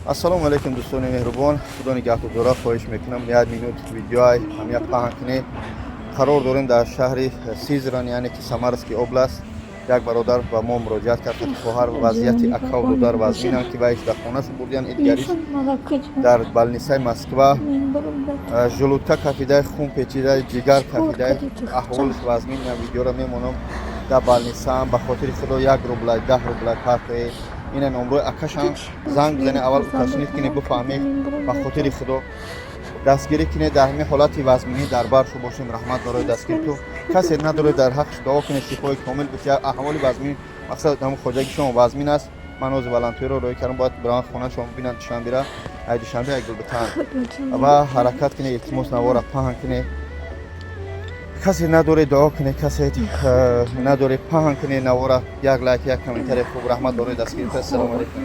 Ассалому алайкум, дӯстони меҳрубон. Худо нигаҳтон дора. Хоҳиш мекунам, як минут видеои ҳамя паҳн кунед. Қарор дорем дар шаҳри Сизран, яъне ки Самарский область. Як бародар ба мо муроҷиат кард, ки хоҳар, вазъияти акав додар вазминанд, ки вайш дар хонашу бурдиян, идгариш дар больницаи Москва, желудка кафидаи, хун печидаи, ҷигар кафидаи, аҳволиш вазмин. Видеоро мемонам, дар больницаам. Ба хотири Худо, 1 рублай, 10 рублай партоед. Ина номрои акашам, занг бизанед, аввал уточнить кунед, бифаҳмед. Ба хотири Худо дастгирӣ кунед, дар ҳамин ҳолати вазминӣ дар баршу бошем. Раҳмат барои дастгириту. Касе надоред, дар ҳаққш дуо кунед, шифои комил бития. Аҳволи вазмин, мақсад, ҳамн хоҷаги шумо вазмин аст. Ман ҳозир волонтёрро роҳӣ кардам, бояд бираван хонашон бинанд душанбера, ай душанбе як гулбитан ва ҳаракат кунед. Илтимос, навора паҳн кунед. Касе надоред, дуо кунед, касе надоред, паҳн кунед навора. Як лайк, як комментарий хуб. Раҳмат барои дастгириту. Ассалому алайкум.